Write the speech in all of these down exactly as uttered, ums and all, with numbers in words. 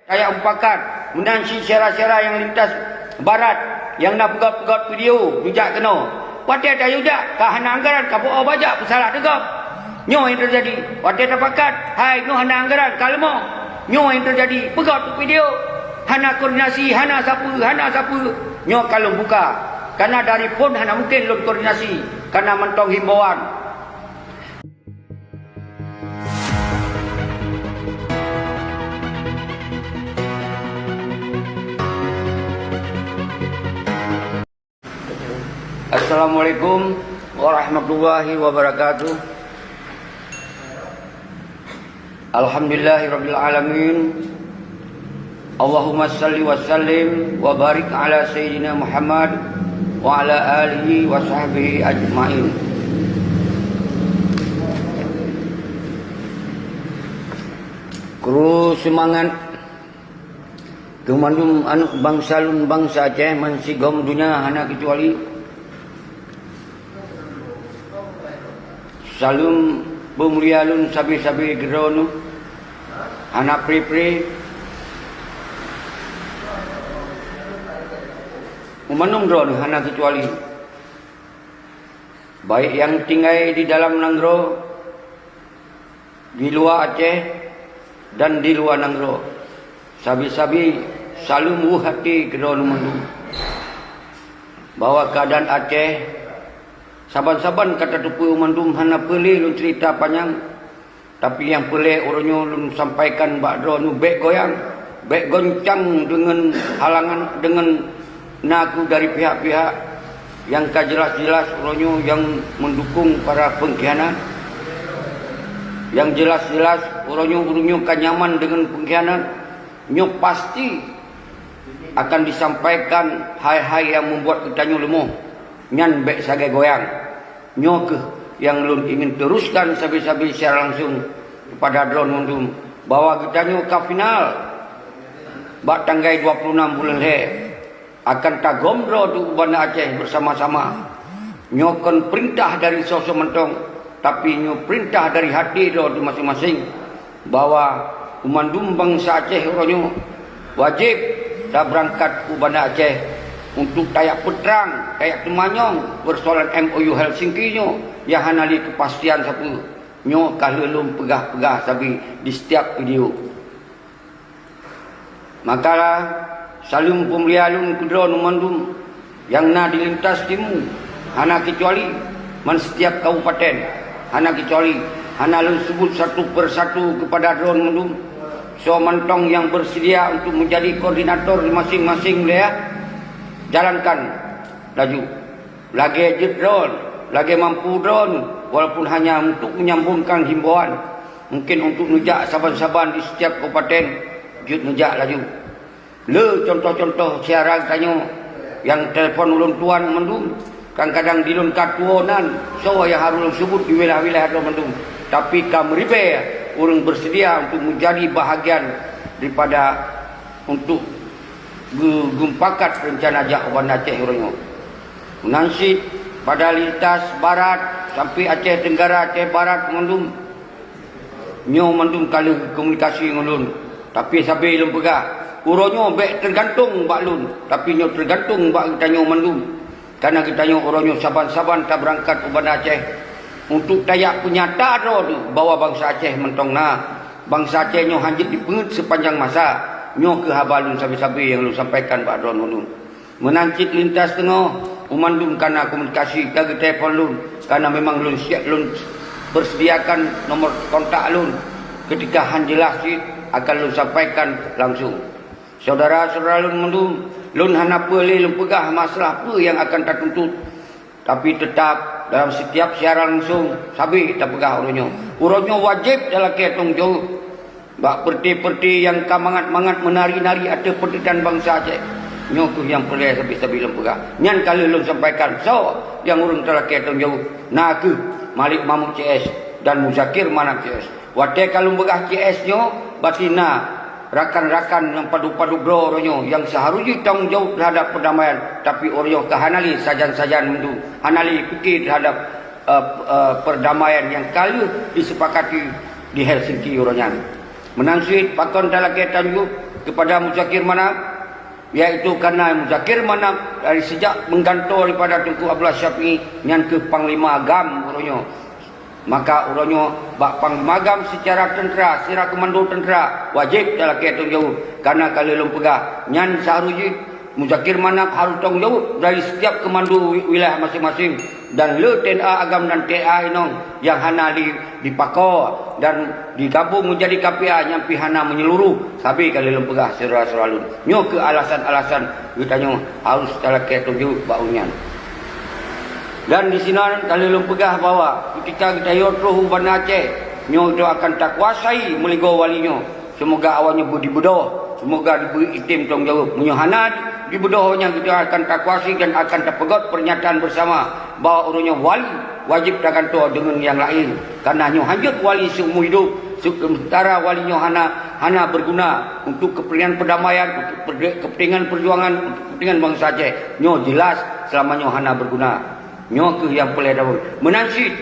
Tajak mupakat, meunan cit syedara-syedara nyang lintas barat nyang na peugöt-peugöt video neujak keunoe. Watèe tayue jak, ka hana anggaran, ka beu-o bajak peusalah teugöt. Nyoe nyang teujadi. Watèe tapakat, hai nyoe hana anggaran, ka leumoh. Nyoe nyang teujadi. Peugöt video, hana koordinasi, hana sapeue, hana sapeue. Nyoe ka lôn buka. Kareuna dari phon hana mungken lôn koordinasi, kareuna mantong himbauan. Assalamualaikum warahmatullahi wabarakatuh. Alhamdulillahirabbil alamin. Allahumma salli wa sallim wa barik ala sayyidina Muhammad wa ala alihi wa sahbihi ajmain. Kru seumangat keu mandum aneuk bansa lôn, bansa Aceh, bansigom donya hana keucuali. Saleuem peumulia lôn sabe-sabe keu droeneuh, hana pre-pre. Meunyoe droeneuh hana keucuali, baik nyang tinggai di dalam nanggroe, di luwa Aceh, dan di luwa nanggroe, sabe-sabe saleuem weueh até keu droeneuh mandum, bahwa keuadaan Aceh saban-saban ka tateupeue mandum, hana peureulée lôn ceurita panyang, tapi nyang peureulée uroe nyoe lôn sampaikan bak droeneuh, bék goyang, bék goncang deungon halangan, deungon nakeuh dari pihak-pihak nyang ka jeulaih-jeulaih uroe nyoe nyang meudukong para peungkhianat. Nyang jeulaih-jeulaih uroe nyoe, ureuëng nyoe ka nyaman deungon peungkhianat. Nyoe pasti akan disampaikan hai-hai nyang meubuat geutanyoe leumoh, nyan bék sagai goyang. Nyoe kheueh nyang lôn ingin teruskan sabe-sabe secara langsung keupada droeneuh mandum, bahwa geutanyoe ka final bak tanggai dua puluh enam buleuen lhée akan tagom droe u Banda Aceh beusama-sama. Nyoe kon peurintah dari soe-soe mantong, tapi nyoe peurintah dari hati droe maséng-maséng, bahwa mandum bansa Aceh uroe nyoe wajéb tabeurangkat u Banda Aceh untuk tajak peutrang, tajak teumanyong peursoalan M O U Helsinki nyoe nyang hana lé keupastian sapeue. Nyoe ka lheueh lôn peugah-peugah sabe di setiap video. Maka, saleuem peumulia lôn keu droeneuh mandum nyang na di lintas timu, hana keucuali, man setiap kabupaten, hana keucuali, hana lôn seubut satu per satu keupada droeneuh mandum. Soe mantong nyang beuseudia untuk meujadi koordinator di maséng-maséng wilayah, jalankan laju. Lagée jeuet droeneuh, lagée mampu droeneuh, walaupun hanya untuk menyambungkan himbauan, mungkin untuk neujak saban-saban di setiap kabupaten, jeuet neujak laju. Le contoh-contoh syedara geutanyoe nyang telepon ulôn tuan mandum, kadang-kadang di lôn ka tuwoe nan, soe nyang harôh lôn seubut di wilayah-wilayah droe mandum, tapi ka meuribée ureuëng beuseudia untuk meujadi bahagian daripada untuk geu-, geumpakat reuncana jak u Banda Aceh uroe nyoe. Meunan cit pada lintas barat sampai Aceh Tenggara, Aceh Barat mandum. Nyoe mandum ka lheueh komunikasi ngon lôn, tapi sabe lôn peugah, uroe nyoe bék teugantung bak lôn, tapi nyoe teugantung bak geutanyoe mandum. Kareuna geutanyoe uroe nyoe saban-saban tabeurangkat u Banda Aceh untuk tajak peunyata droe teuh bahwa bansa Aceh mantong na. Bansa Aceh nyoe hana jeuet dipeungét seupanjang masa. Nyoe kheueh haba lôn sabe-sabe nyang lôn sampaikan bak droeneuh lôn. Meunan cit lintas teungoh, u mandum ka na komunikasi ka geutelepon lôn, kareuna memang lôn siap lôn peusediakan nomor kontak lôn. Keutika han jeulaih cit akan lôn sampaikan langsung. Syedara-syedara lôn mandum, lôn hana peue lé lôn peugah masalah peue nyang akan tatuntut. Tapi teutab dalam sitiap siaran langsung, sabe tapeugah uroe nyoe. Uroe nyoe wajéb talakée tanggong jaweueb bak peureuté-peureuté nyang ka mangat-mangat meunari-nari ateueh peundidikan bansa Aceh. Nyoe kheueh nyang peureulée sabe-sabe lôn peugah. Nyan ka lheueh lôn sampaikan soe nyang ureuëng talakée tanggong jaweueb, na kheueh Malik Mahmud C S dan Muzakir Manaf C S. Watée ka lôn peugah C S nyoe, berarti na rakan-rakan nyang padub-padub droe uroe nyoe nyang seuharôh jih tanggong jaweueb teuhadab peurdamaian, tapi uroe nyoe ka hana lé sajan-sajan mandum, hana lé pike teuhadab, eh, eh, peurdamaian nyang ka lheueh disepakati di Helsinki uroe nyan. Meunan cit pakon talakée tanggong jaweueb, kepada Muzakir Manaf, yaitu karena Muzakir Manaf dari sejak menggantoe daripada Teungku Abdullah Syafi'i nyan keuh panglima GAM uroe nyoe. Maka uroe nyoe bak panglima GAM secara tentera, secara komando tentera wajib talakée tanggung jaweueb, karena ka lheueh lôn peugah nyan seharusnya Muzakir Manaf harôh tanggung jaweueb dari setiap komando wi-, wilayah masing-masing, dan le T N A agam dan T N A inong nyang hana di, dipakoe dan digabong menjadi K P A nyang pih hana menyeluruh, sabe ka lheueh lôn peugah syedara-syedara lôn. Nyoe keuh alasan-alasan geutanyoe harôh talakée tanggung jaweueb bak ureuëng nyan. Dan di sinan ka lheueh lôn peugah bahwa ketika geutanyoe troh u Banda Aceh, nyoe geutanyoe akan takuasai meuligoe wali nyoe. Seumoga awaknyoe beu-, dibeudôh, seumoga dibeu item tanggung jaweueb. Meunyoe hana dibeudôh, awaknyan geutanyoe akan takuasai dan akan tapeugét pernyataan bersama bahwa ureuëng nyoe wali wajéb tagantoe deungon nyang laén. Karena nyoe hanjeuet wali seumur hidup, se-, sementara wali nyoe hana, hana berguna untuk kepentingan perdamaian, untuk perde-, kepentingan perjuangan, untuk kepentingan bansa Aceh. Nyoe jelas selama nyoe hana berguna. Nyoe keuh nyang peureulée tapeugah. Meunan cit,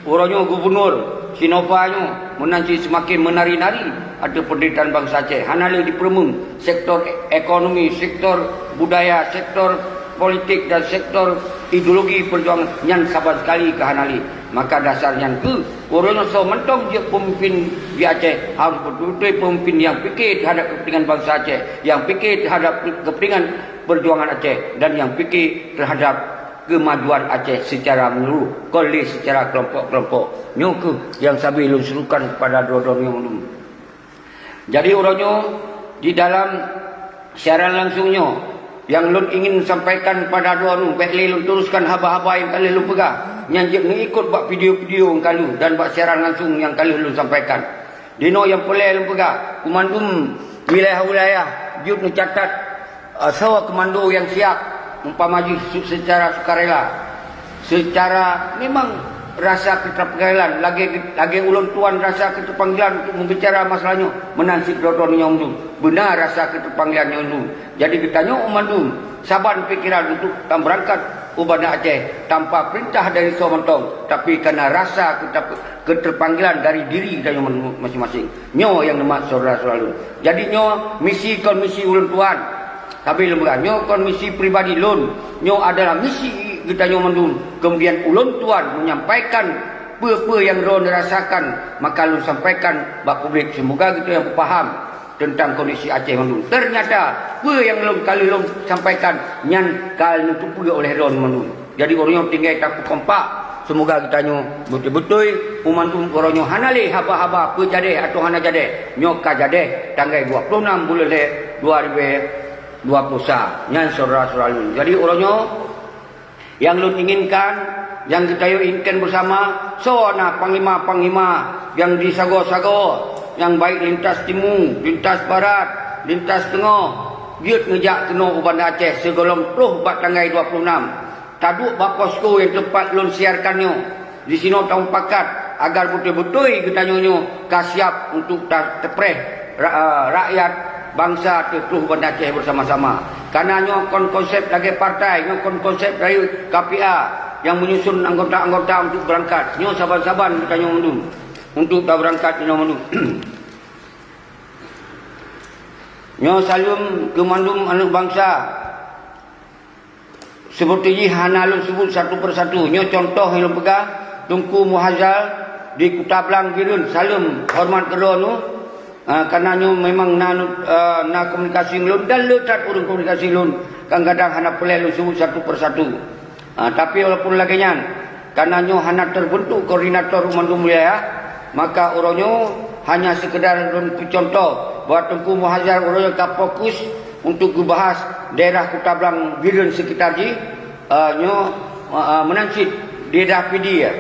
uroe nyoe gubunur si Nova nyoe meunan cit seumaken meunari-nari ateueh peunderitahan bansa Aceh. Hana lé jipeureumeun sektor ekonomi, sektor budaya, sektor politik dan sektor ideologi peujuangan nyan saban sekali ka hana lé. Maka dasar nyan keuh uroe nyoe soe mantong jeuet peumimpin di Aceh harôh beutôi-beutôi peumimpin nyang pike teuhadap kepentingan bansa Aceh, nyang pike teuhadap kepentingan peujuangan Aceh dan nyang pike teuhadap keumajuan Aceh seucara menyeluruh, kon lé seucara keulompok-keulompok. Nyoe keuh nyang sabe lôn serukan kepada droe-droe nyoe ulôn. Jadi uroe nyoe di dalam siaran langsung nyoe, nyang lôn ingin sampaikan kepada droe nyoe, bék lé lôn teruskan haba-haba nyang ka lheueh lôn peugah, nyang jeuet neuikot bak video-video nyang ka lheueh dan bak siaran langsung nyang ka lheueh lôn sampaikan. Dinoe nyang peureulée lôn peugah, keu mandum wilayah-wilayah jeuet neucatat, eh, soe komando nyang siap, umpama jih su-, secara sukarela, secara memang rasa keuteupanggilan, lagée, lagée ulôn tuan rasa keuteupanggilan untuk meubicara masalah nyoe, meunan cit droe-droe nyoe mandum. Beuna rasa keuteupanggilan nyoe mandum. Jadi geutanyoe mandum saban pikeran untuk tabeurangkat u Banda Aceh tanpa peurintah dari soe mantong, tapi karena rasa keutep-, keuteupanggilan dari diri geutanyoe man-, maséng-maséng. Nyoe nyang neumat syedara-syedara lôn. Jadi nyoe misi kon misi ulôn tuan. Sabe lôn peugah, nyoe kon misi pribadi lôn. Nyoe adalah misi geutanyoe mandum. Kemudian ulôn tuan menyampaikan peue-peue nyang droe neurasakan, maka lôn sampaikan bak publik. Seumoga geutanyoe paham teuntang kondisi Aceh mandum. Teunyata peue nyang lôn ka lheueh lôn sampaikan nyan ka neuteupeue oleh droe mandum. Jadi uroe nyoe tinggai tapeukompak. Seumoga geutanyoe beutôi-beutôi u mandum uroe nyoe hana lé haba-haba peue jadeh atawa hana jadeh. Nyoe ka jadeh tanggai dua puluh enam buleuen lhée dua ribu dua puluh sa. Nyan syedara-syedara lôn. Jadi uroe nyoe nyang lôn inginkan, nyang geutanyoe inginkan beusama, soe na panglima-panglima nyang di sagoe-sagoe, nyang baik lintas timu, lintas barat, lintas teungoh, jeuet neujak keunoe u Banda Aceh sigohlom troh bak tanggai dua puluh enam. Taduek bak posko nyang teumpat lôn siarkan nyoe. Disinoe tamupakat agar beutôi-beutôi geutanyoe nyoe ka siab untuk ta-, teupreh ra-, rakyat bansa teuh troh Banda Aceh bersama-sama. Karena nyoe kon konsep lagée partai, nyoe kon konsep rayeuk K P A nyang menyusun anggota-anggota untuk beurangkat. Nyoe saban-saban geutanyoe mandum untuk tabeurangkat inoe mandum. Nyoe saleuem keu mandum aneuëk bansa. Seperti jih hana lôn sebut satu persatu. Nyoe contoh nyang lôn peugah, Teungku Muhazal di Kuta Blang Bireuen, saleuem horeumat keudroe nyoe. Ah, karena nyoe memang na, ah, na komunikasi lôn dan le that ureuëng komunikasi lôn, kadang-kadang hana peureulée lôn sebut satu persatu. Ah, tapi walaupun lagée nyan, karena nyoe hana teubeuntuk koordinator u mandum wilayah, maka uroe nyoe hanya sekedar lôn peucontoh bahwa Teungku Muhazal uroe nyoe ka fokus untuk geubahas daerah Kuta Blang Bireuen sekitar jih, eh, nyoe, eh, meunan cit daerah Pidie, ya.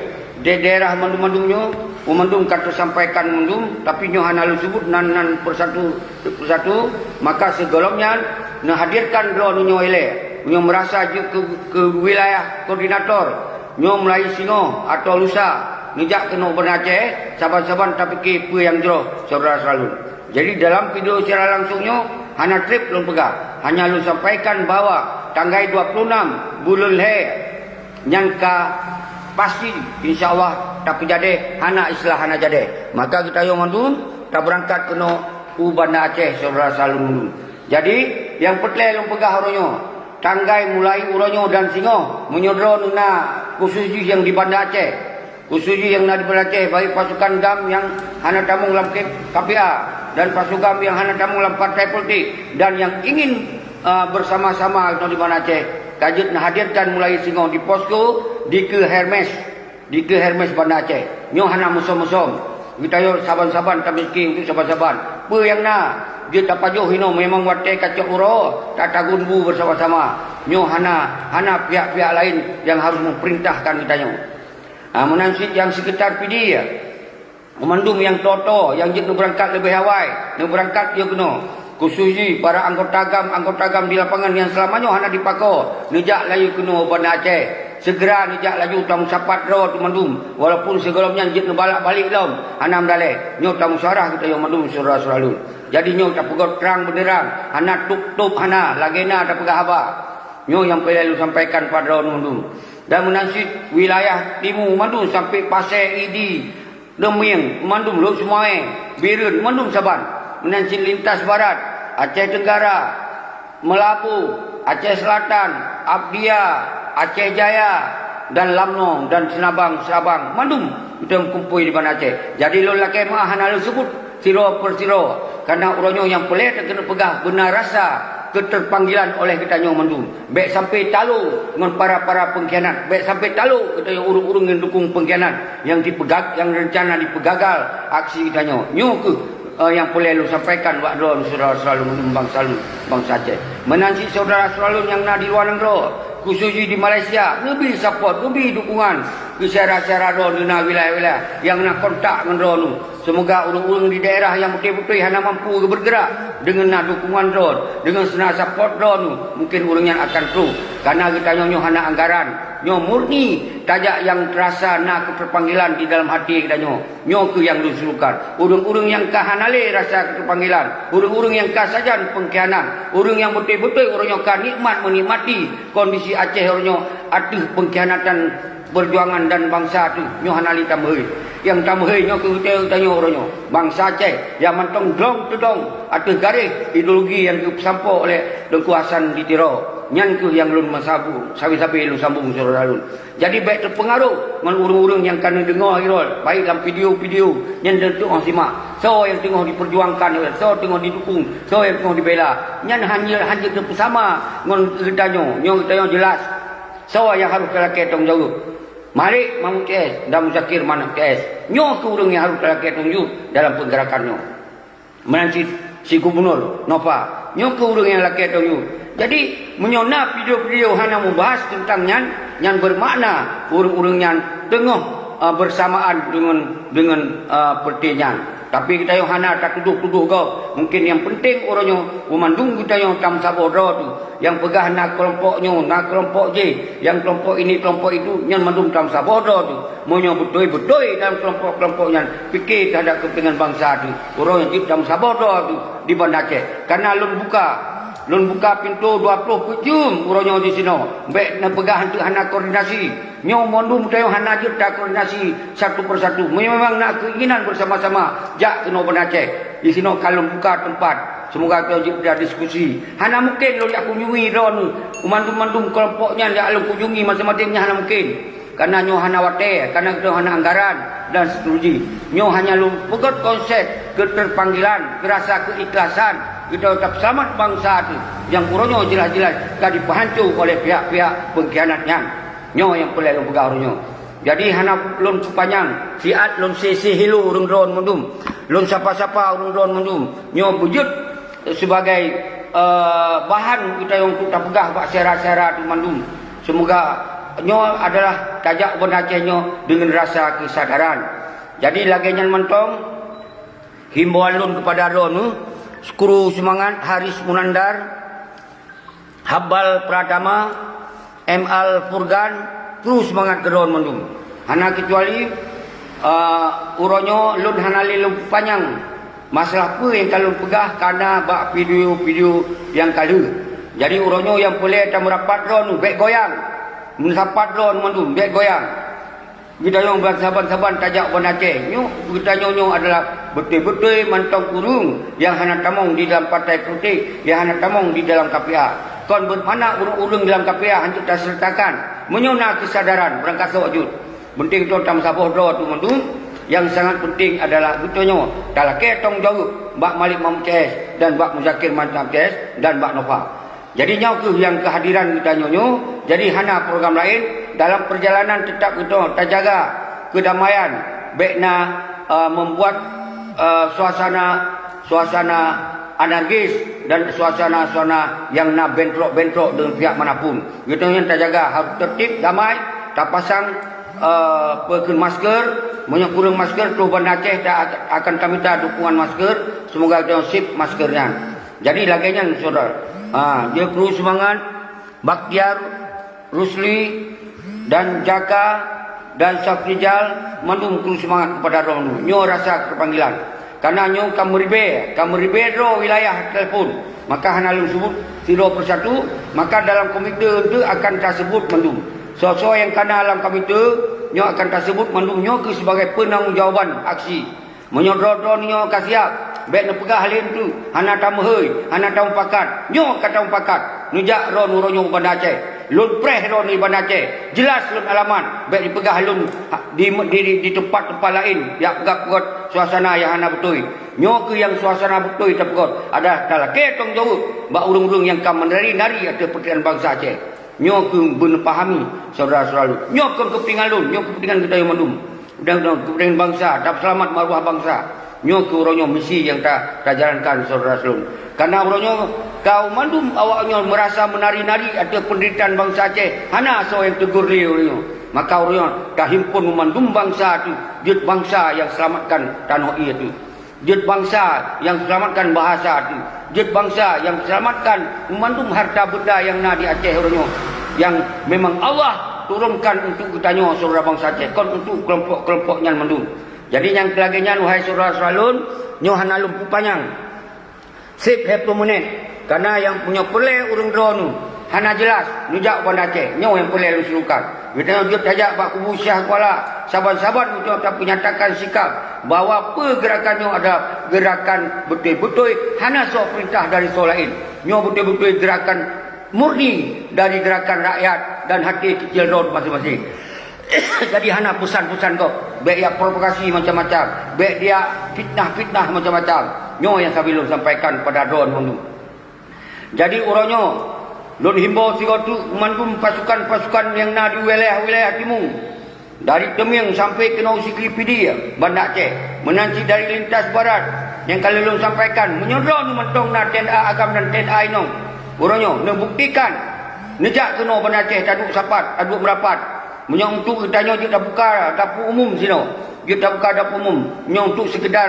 Di daerah mandum-mandum nyoe, mandum ka teusampaikan mandum, tapi nyoe hana lôn sebut nan-nan persatu, persatu, maka sigohlom nyan neuhadirkan droeneuh nyoe ilée. Nyoe meurasa jeuet keu, keu wilayah koordinator, nyoe mulai singoh atau lusa neujak keunoe Banda Aceh, saban-saban tapike peue nyang jroh syedara-syedara lôn. Jadi dalam video siaran langsung nyoe hana treb lôn peugah, hanya lôn sampaikan bahwa tanggai dua puluh enam buleuen lhée nyan ka pasti, insya Allah, tapeujadeh, hana istilah hana jadeh. Maka geutanyoe mandum tabeurangkat keunoe u Banda Aceh, syedara saleuem lôn. Jadi, nyang peureulée lôn peugah uroe nyoe, tanggai mulai uroe nyoe dan singoh, meunyoe droeneuh na khusos jih nyang di Banda Aceh, khusos jih nyang na di Banda Aceh, baik pasukan GAM nyang hana tamong lam K-, K P A dan pasukan GAM nyang hana tamong lam partai politik dan nyang ingin, eh, bersama-sama di Banda Aceh, ka jeuet neuhadirkan mulai singoh di posko dikeue Hermes. Dikeue Hermes Banda Aceh. Nyoe hana musom-musom. Geutanyoe saban-saban tamiki untuk saban-saban. Peue nyang na? Jeuet tapajoh inoe, memang watée ka cok uroe, tatagun bu bersama-sama. Nyoe hana, hana pihak-pihak laén nyang harôh meupeurintahkan geutanyoe. Ah, meunan cit nyang seukitar Pidie. Mandum nyang toe-toe nyang jeuet neubeurangkat leubeh awai, neubeurangkat yoh keunoe. Khusos jih para anggota GAM, anggota GAM di lapangan nyang seulama nyoe hana jipako, neujak laju keunoe Banda Aceh. Seugera neujak laju tameusapat droe teuh mandum, walaupun sigohlom nyan jeuet neubalak-balik lom, hana meudalée. Nyoe tamusyawarah geutanyoe mandum syedara-syedara lôn. Jadi nyoe tapeugét trang beuneurang, hana tôb-tôb hana, lagée na tapeugah haba. Nyoe nyang peureulée lôn sampaikan bak droeneuh mandum. Dan meunan cit wilayah timu mandum sampoe Pasé Idi, Deumieng, mandum Lhokseumawe, Bireuen, mandum saban. Meunan cit lintas barat, Aceh Tenggara, Meulaboh, Aceh Selatan, Abdia, Aceh Jaya, dan Lamno, dan Seunabang, Seulabang, mandum geutanyoe meukumpôi di Banda Aceh. Jadi lôn lakée meu'ah hana lôn seubut sidroe per sidroe, kareuna uroe nyoe nyang peureulée takeuneuk peugah beuna rasa keuteupanggilan oleh geutanyoe mandum. Bék sampoe talo ngon para-para peungkhianat. Bék sampoe talo geutanyoe ureuëng-ureuëng nyang dukong peungkhianat nyang dipeugag-, nyang reuncana dipeugagal aksi geutanyoe. Nyoe kheueh, eh, nyang peureulée lôn sampaikan bak droeneuh syedara-syedara lôn bansa lôn, bansa Aceh. Meunan cit syedara-syedara lôn nyang na di luwa nanggroe, khusos jih di Malaysia, neubi sapot, neubi dukungan keu syedara-syedara droeneuh na wilayah-wilayah nyang na kontak ngon droeneuh. Seumoga ureuëng-ureuëng di daerah nyang beutôi-beutôi hana mampu geubeureugerak, deungon na dukungan droe, deungon seuna sapot droe nyoe, mungken ureuëng nyan akan troh. Kareuna geutanyoe nyoe hana anggaran, nyoe murni tajak nyang teurasa na keuteupanggilan di dalam até geutanyoe. Nyoe kheueh nyang lôn serukan. Ureuëng-ureuëng nyang ka hana lé rasa keuteupanggilan, ureuëng-ureuëng nyang ka sajan peungkhianat, ureuëng nyang beutôi-beutôi uroe nyoe ka nikmat meunikmati kondisi Aceh uroe nyoe ateueh peungkhianatan peujuangan dan bansa teuh, nyoe hana lé tameuhôi. Nyang tameuhôi nyoe keu geutanyoe uroe nyoe, bansa Aceh nyang mantong glong teudong ateueh garéh ideologi nyang geupeusampoe oleh Teungku Hasan di Tiro. Nyan kheueh nyang lôn meusabu-, sabe-sabe lôn sambong syedara lôn. Jadi bék teupeungaroh ngon ureuëng-ureuëng nyang ka neudeungoe hireuen, baik lam video-video nyang teungoh simak, soe nyang teungoh jipeujuangkan, soe teungoh jidukong, soe nyang teungoh jibela. Nyan hana, hana jeuet teupeusama ngon geutanyoe. Nyoe geutanyoe jeulaih soe nyang harôh talakée tanggong jaweueb. Malik Mahmud C S dan Muzakir Manaf C S. Nyoe kheueh ureuëng nyang harôh talakée tanggong jaweueb dalam peugerakan nyoe. Meunan cit si Gubunur Nova. Nyoe kheueh ureuëng nyang lakée tanggong jaweueb. Jadi, meunyoe na video-video hana meubahas teuntang nyan, nyan beumakna ureuëng-ureuëng nyan teungoh, eh, beursamaan deungon, deungon, eh, peureuté nyan. Tapi geutanyoe hana tatudoh-tudoh gob. Mungken nyang peunteng uroe nyoe, beumandum geutanyoe tameusaboh droe teuh. Nyang peugah na keulompok nyoe, na keulompok jéh, nyang keulompok ini, keulompok itu, nyan mandum tameusaboh droe teuh. Meunyoe beutôi-beutôi dalam keulompok-keulompok nyan pike teuhadab keupeuntengan bansa teuh, uroe nyoe jeuet tameusaboh droe teuh di Banda Aceh. Kareuna lôn buka, lôn buka pintoe dua ploh peuet jeuem uroe nyoe disinoe. Bék neupeugah eunteuk hana koordinasi. Nyoe mandum tanyoe hana jeuet takoordinasi satu persatu. Meunyoe memang na keinginan bersama-sama, jak keunoe Banda Aceh. Disinoe ka lôn buka teumpat. Seumoga tanyoe jeuet berdiskusi. Hana mungken lôn jak kunjungi droeneuh, mandum-mandum keulompok nyan jak lôn kunjungi maséng-maséng nyan hana mungken. Kareuna nyoe hana watée, kareuna geutanyoe hana anggaran dan seterusnya. Nyoe hanya lôn peugét konsep keuteupanggilan, rasa keuikhlasan geutanyoe tapeuseulamat bansa teuh nyang uroe nyoe jeulaih-jeulaih ka jipeuhanco oleh pihak-pihak peungkhianat nyan. Nyoe nyang peureulée lôn peugah uroe nyoe. Jadi hana lôn peupanyang, siat lôn sisé hilo ureuëng droeneuh mandum. Lôn sapa-sapa ureuëng droeneuh mandum. Nyoe beujeuet sibagai, eh, bahan geutanyoe untuk tapeugah bak syedara-syedara teuh mandum. Seumoga nyoe adalah tajak u Banda Aceh nyoe deungon rasa keusadaran. Jadi lagée nyan mantong himbauan lôn keupada droeneuh, Skru Seumangat, Haris Munandar, Habal Pratama, M Al Furgan, terus seumangat keu droeneuh mandum. Hana keucuali, eh, uroe nyoe lôn hana lé lôn peupanyang masalah peue nyang ka lôn peugah kana bak video-video nyang ka lheueh. Jadi uroe nyoe nyang peureulée tameurapat droeneuh bék goyang. Meusapat droeneuh mandum bék goyang. Geutanyoe ban saban-saban tajak u Banda Aceh. Nyoe geutanyoe nyoe adalah beutôi-beutôi mantong ureuëng nyang hana tamong di dalam partai politik, nyang hana tamong di dalam K P A. Kon beumakna ureuëng-ureuëng dalam K P A hanjeuet taseureuhtakan. Meunyoe na keusadaran, beurangkasoe jeuet. Peunteng geutanyoe tameusaboh droe tu mandum, nyang sangat peunteng adalah geutanyoe talakée tanggung jaweueb bak Malik Mahmud C S dan bak Muzakir Manaf C S dan bak Nova. Jadi nyoe kheueh nyang keuhadiran geutanyoe nyoe, jadi hana program laén. Dalam peurjalanan teutab geutanyoe tajaga keudamaian, bék na, eh, membuat, eh, suasana, suasana anarkis dan suasana-suasana nyang na bentrok-bentrok deungon pihak manapun. Geutanyoe nyan tajaga harôh tertib, damai, tapasang, eh, peue kheun masker, meunyoe kureueng masker, troh Banda Aceh ta akan tamita dukungan masker, seumoga geutanyoe sip masker nyan. Jadi lagée nyan syedara. Ha, jeuet kru seumangat, Bakhtiar, Rusli, dan Jaka, dan Syafrijal, mandum kru seumangat keupada droeneuh. Nyoe rasa keupanggilan. Kareuna nyoe ka meuribée, ka meuribée droe wilayah telepon. Maka hana lôn seubut sidroe persatu, maka dalam komite eunteuk akan taseubut mandum. Soe-soe nyang kana lam komite, nyoe akan taseubut mandum nyoe keuh sibagai peunanggung jawaban aksi. Meunyoe droe-droe nyoe ka siap, bék neupeugah lé eunteuk, hana tameuhôi, hana tamupakat. Nyoe ka tamupakat, neujak droe uroe nyoe u Banda Aceh. Lôn preh droe u Banda Aceh, jeulaih lôn alamat, bék neupeugah lôn di, di, di teumpat-teumpat laén, jak peugah-peugah suasana nyang hana beutôi. Nyoe kheueh nyang suasana beutôi tapeugah, adalah talakée tanggung jaweueb bak ureuëng-ureuëng nyang ka meunari-nari ateueh peutinggian bansa Aceh. Nyoe kheueh beuneupahami, syedara-syedara lôn. Nyoe kon keupeuntengan lôn, nyoe keupeuntengan geutanyoe mandum. Dan, dan keupeuntengan bansa, tapeuseulamat maruah bansa. Nyoe kheueh uroe nyoe misi nyang ta, tajalankan, syedara-syedara lôn. Kareuna uroe nyoe kaum mandum awak nyoe meurasa meunari-nari ateueh peundeuritaan bansa Aceh, hana soe nyang teugor lé uroe nyoe. Maka uroe nyoe tahimpon mandum bansa teuh, jeuet bansa nyang seulamatkan tanoh ié teuh. Jeuet bansa nyang seulamatkan bahasa teuh. Jeuet bansa nyang seulamatkan mandum harta beunda nyang na di Aceh uroe nyoe, nyang memang Allah turunkan untuk geutanyoe syedara bansa Aceh, kon untuk keulompok-keulompok nyan mandum. Jadi nyang lagée nyan, wahai syedara-syedara lôn, nyoe hana lôn peupanyang. Seb lhée ploh menit. Kareuna nyang meunyoe peureulée ureuëng droeneuh hana jeulaih, neujak u Banda Aceh, nyoe nyang peureulée lôn serukan. Geutanyoe jeuet tajak bak kubu Syekh Kuala, saban-saban geutanyoe tapeunyatakan sikap bahwa peue geurakan nyoe adalah geurakan beutôi-beutôi, hana soe peurintah dari soe laén. Nyoe beutôi-beutôi geurakan murni dari geurakan rakyat dan hati keucil droe maséng-maséng. Jadi hana peusan-peusan gob, bék jak provokasi macam-macam, bék jak fitnah-fitnah macam-macam. Nyoe nyang sabe lôn sampaikan keupada droeneuh mandum. Jadi uroe nyoe, lôn himbau sigoe teuk mandum pasukan-pasukan nyang na di wilayah-wilayah timu, dari Teumieng sampai keunoe Sigli Pidie, Banda Aceh, meunan cit dari lintas barat nyang ka lheueh lôn sampaikan, meunyoe droeneuh mantong na T N A agam dan T N A inong, uroe nyoe neubuktikan, neujak keunoe Banda Aceh taduek sapat, taduek meurapat. Meunyoe untuk geutanyoe jeuet tabuka dapur umum sinoe, jeuet tabuka dapur umum, meunyoe untuk seukeudar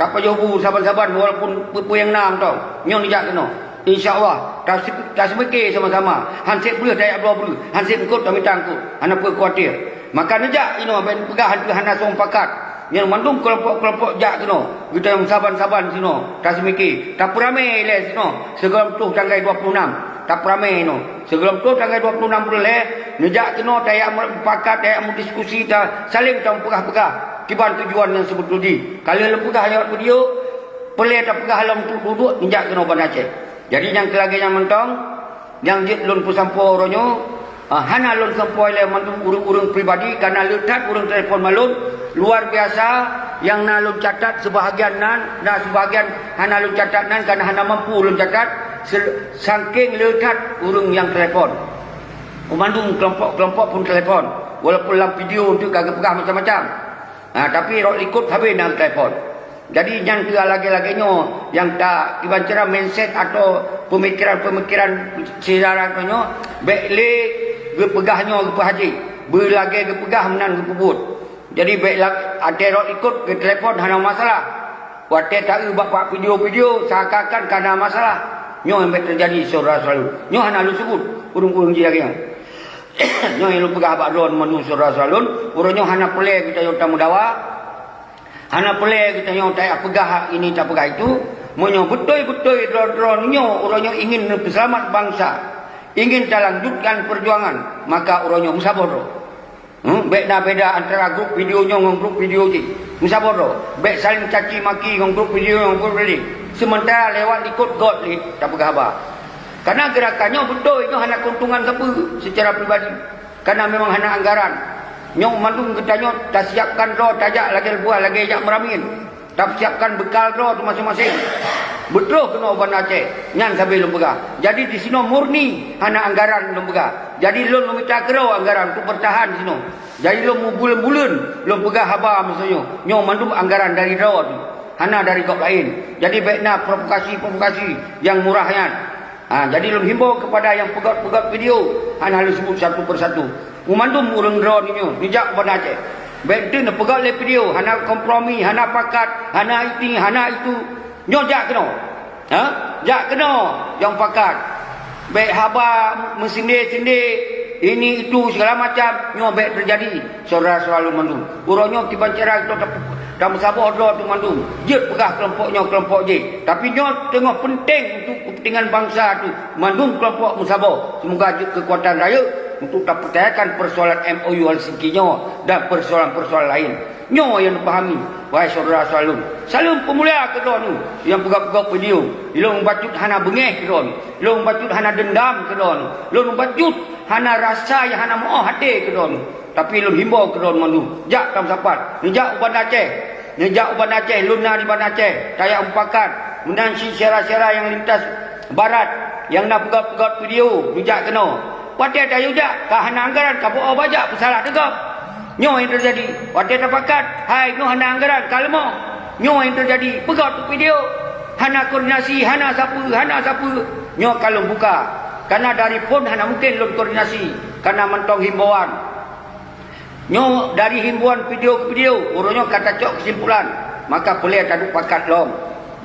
tapajoh bu saban-saban walaupun peue-peue nyang na mantong, nyoe neujak keunoe. Insya Allah, tase-, taseumike sama-sama, han seb breueh tajak bloe breueh, han seb eungkot tamita eungkot, hana peue khawatir. Maka neujak inoe bék neupeugah hantu hana soe mupakat. Nyan mandum keulompok-keulompok jak keunoe, geutanyoe saban-saban sinoe, taseumike, tapeuramé ilée sinoe, sigohlom troh tanggai dua puluh enam, tapeuramé inoe. Sigohlom troh tanggai dua puluh enam buleuen lhée, neujak keunoe tajak mupakat, tajak meudiskusi, ta saléng tameupeugah-peugah kiban tujuan nyang seubeutôi jih. Ka lheueh lôn peugah lewat video, peureulée tapeugah lom duek-duek neujak keunoe Banda Aceh. Jadi nyang keu lagée nyan mantong, nyang jeuet lôn peusampoe uroe nyoe, ah, hana lôn sampoe lé mandum ureuëng-ureuëng pribadi, kareuna le that ureuëng telepon bak lôn, luar biasa, nyang na lôn catat seubahagian nan, na seubahagian hana lôn catat nan, kareuna hana mampu lôn catat, se-, saking le that ureuëng nyang telepon. Mandum keulompok-keulompok pun telepon, walaupun lam video tu ka geupeugah macam-macam. Ha, tapi rot likot habéh na telepon. Jadi nyan keuh lagée-lagée nyoe nyang ta kiban cara mindset atau peumikiran-peumikiran syedara nyoe, bék lé geupeugah nyoe geupeuhajé, beulagée geupeugah meunan geupeubuet. Jadi bék la-, até rot likot geutelepon hana masalah. Watée taeu bak, bak video-video seakan-akan ka na masalah. Nyoe nyang bék teujadi syedara-syedara lôn. Nyoe hana lôn seubut ureuëng-ureuëng jih lagée nyoe. Nyoe nyang lôn peugah bak droeneuh mandum syedara-syedara lôn, uroe nyoe hana peureulée geutanyoe tameudawa, hana peureulée geutanyoe tajak peugah ini tapeugah itu. Meunyoe beutôi-beutôi droe-droe nyoe uroe nyoe ingin neupeuseulamat bansa, ingin talanjutkan peujuangan, maka uroe nyoe meusaboh droe. Hmm, bék na beda antara grup video nyoe ngon grup video jih. Meusaboh droe, bék saléng caci maki ngon grup video ngon grup laén. Seumeuntara lewat likot göt lé tapeugah haba. Karena gerakan nyoe beutôi nyoe hana keuntungan sapeue secara pribadi. Karena memang hana anggaran. Nyoe mandum geutanyoe tasiapkan droe tajak lagée buah lagée jak meuramin. Tapeusiapkan beukal droe teuh maséng-maséng. Beutroh keunoe u Banda Aceh, nyan sabe lôn peugah. Jadi disinoe murni hana anggaran lôn peugah. Jadi lôn meumita keudroe anggaran untuk beurtahan disinoe. Jadi lôn meubuleuen-buleuen lôn peugah haba meusoe nyoe. Nyoe mandum anggaran dari droe teuh, hana dari gob laén. Jadi bék na provokasi-provokasi nyang murah nyan. Ha, jadi lôn himbau keupada nyang peugöt-peugöt video, hana lôn seubut satu persatu. Meumandum ureuëng droeneuh nyoe neujak u Banda Aceh. Bék teuk neupeugöt lé video, hana kompromi, hana pakat, hana iti, hana itu. Nyoe jak keunoe. Ha? Jak keunoe nyang pakat. Bék haba meusindé-sindé, ini itu segala macam, nyoe bék teujadi. Syedara-syedara lôn mandum, uroe nyoe kiban cara geutanyoe tameusaboh droe teuh mandum, jeuet peugah keulompok nyoe keulompok jih. Tapi nyoe teungoh peunteng untuk keupeuntengan bansa teuh mandum keulompok meusaboh. Seumoga jeuet keukuatan rayeuk untuk tapeucayakan peusoalan M O U Helsinki nyoe dan peusoalan-peusoalan laén. Nyoe nyang neupahami, wahai syedara-syedara lôn. Saleuem peumulia keu droeneuh nyang peugah-peugah video. Lôn bacut hana beungéh keu droeneuh. Lôn bacut hana deundam keu droeneuh. Lôn bacut hana rasa nyang hana meu'oh até keu droeneuh. Tapi lôn himbau keu droeneuh mandum, jak tameusapat, neujak u Banda Aceh. Neujak u Banda Aceh, lôn na di Banda Aceh, tajak mupakat. Meunan cit syedara-syedara nyang lintas barat, nyang na peugöt-peugöt video, neujak keunoe. Watée tayue jak, ka hana anggaran, ka beu-o bajak peusalah teuh gob. Nyoe nyang teujadi. Watée tapakat, hai nyoe hana anggaran, ka leumoh. Nyoe nyang teujadi. Peugöt video, hana koordinasi, hana sapeue, hana sapeue. Nyoe ka lôn buka. Karena dari phon hana mungken lôn koordinasi, karena mantong himbauan. Nyoe dari himbauan video ke video, uroe nyoe ka tacok keusimpulan, maka peureulée taduek pakat lom.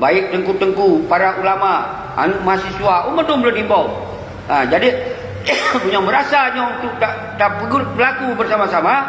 Baik teungku-teungku, para ulama, aneuk mahasiswa, u mandum lôn himbau. Ha, jadi, meunyoe meurasa nyoe untuk ta-, tapeugut peulaku bersama-sama,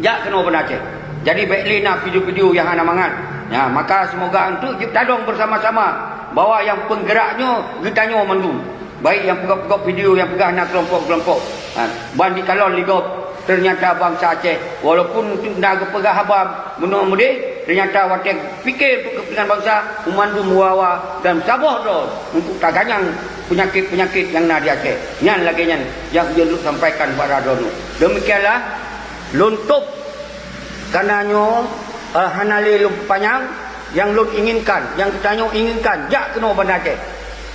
jak keunoe Banda Aceh. Jadi, bék lé na video-video nyang hana mangat. Ya, maka seumoga untuk jeuet tadong bersama-sama bahwa nyang peunggerak nyoe geutanyoe mandum. Baik nyang peugah-peugah video nyang peugah na keulompok-keulompok. Ha, ban jikalon lé gob, teunyata bansa Aceh, walaupun na geupeugah haba meunoe meudeh, teunyata watée pike untuk keupeuntengan bansa, meumandum wawa dan saboh droe untuk taganyang peunyakét-peunyakét nyang na di Aceh. Nyan lagée nyan nyang ulôn sampaikan bak droeneuh. Demikianlah lôn tôb. Karena nyoe, eh, hana lé lôn panyang, nyang lôn inginkan, nyang geutanyoe inginkan, jak keunoe Banda Aceh.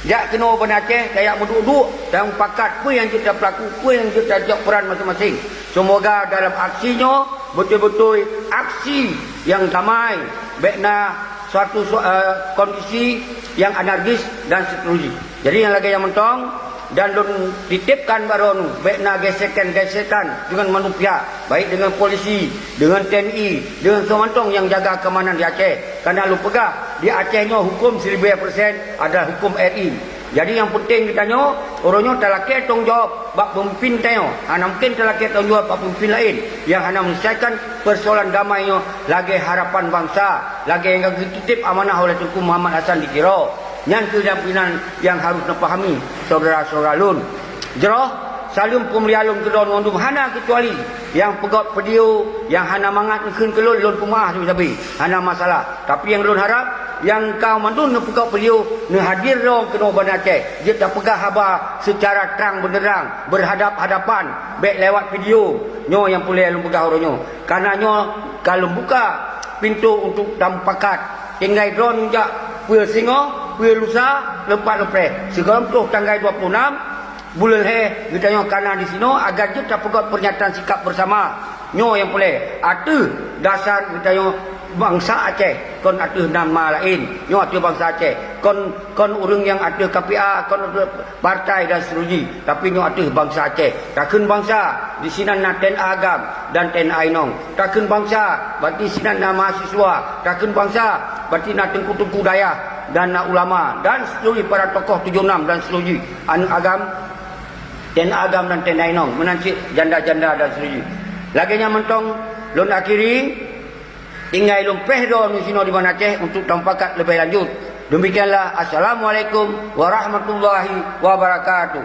Jak keunoe Banda Aceh, tajak meuduek-duek, dan pakat peue nyang jeuet tapeulaku, peue nyang jeuet tajok peran maséng-maséng. Seumoga dalam aksi nyoe beutôi-beutôi aksi nyang damai, bék na suatu su-, eh, kondisi nyang anarkis dan seterusnya. Jadi nyang lagée nyan mantong, dan lôn titipkan bak droeneuh, bék na gesekan-gesekan deungon manusia, baik deungon polisi, deungon T N I, deungon soe mantong nyang jaga keamanan di Aceh. Karena lôn peugah, di Aceh nyoe huköm siribèe persen adalah huköm R I. Jadi nyang peunteng geutanyoe, uroe nyoe talakée tanggung jaweueb bak peumimpin tanyoe, hana mungken talakée tanggung jaweueb bak peumimpin laén nyang hana menyelesaikan peusoalan damai nyoe lagée harapan bansa, lagée nyang geutitip amanah oleh Teungku Muhammad Hasan di Tiro. Nyan kheueh nyang peunan nyang harôh neupahami, syedara-syedara lôn. Jroh, saleuem peumulia lôn keudroe mandum hana keucuali nyang peugöt video nyang hana mangat neukheun keu lôn, lôn peumaáh sabe-sabe, hana masalah. Tapi nyang lôn harab, nyang ka mandum neupeugöt video, neuhadir droe keunoe Banda Aceh, jeuet tapeugah haba seucara trang beuneurang, beuhadab-hadapan, bék lewat video. Nyoe nyang peureulée lôn peugah uroe nyoe. Karena nyoe ka lôn buka pintoe untuk tamupakat. Tinggai droeneuh jak peue singoh, peue lusa, leupah-leupréh. Sigohlom troh tanggai dua puluh enam buleuen lhée geutanyoe kana disinoe, agar jeuet tapeugöt peurnyataan sikap beusama. Nyoe nyang peureulée ateueh dasar geutanyoe bansa Aceh, kon ateueh nama laén. Nyoe ateueh bansa Aceh, kon, kon ureuëng nyang ateueh K P A, kon ateueh partai dan seterusnya, tapi nyoe ateueh bansa Aceh. Takheun bansa, disinan na T N A agam dan T N A inong. Takheun bansa, berarti sinan na mahasiswa. Takheun bansa, berarti na teungku-teungku dayah dan na ulama dan seterusnya, para tokoh tujoh enam dan seterusnya, aneuk agam, T N A agam dan T N A inong, meunan cit janda-janda dan seterusnya. Lagée nyan mantong lôn akhiri. Tinggai lôn péh droeneuh sinoe di Banda Aceh untuk tamupakat leubeh lanjut. Demikianlah, assalamualaikum warahmatullahi wabarakatuh.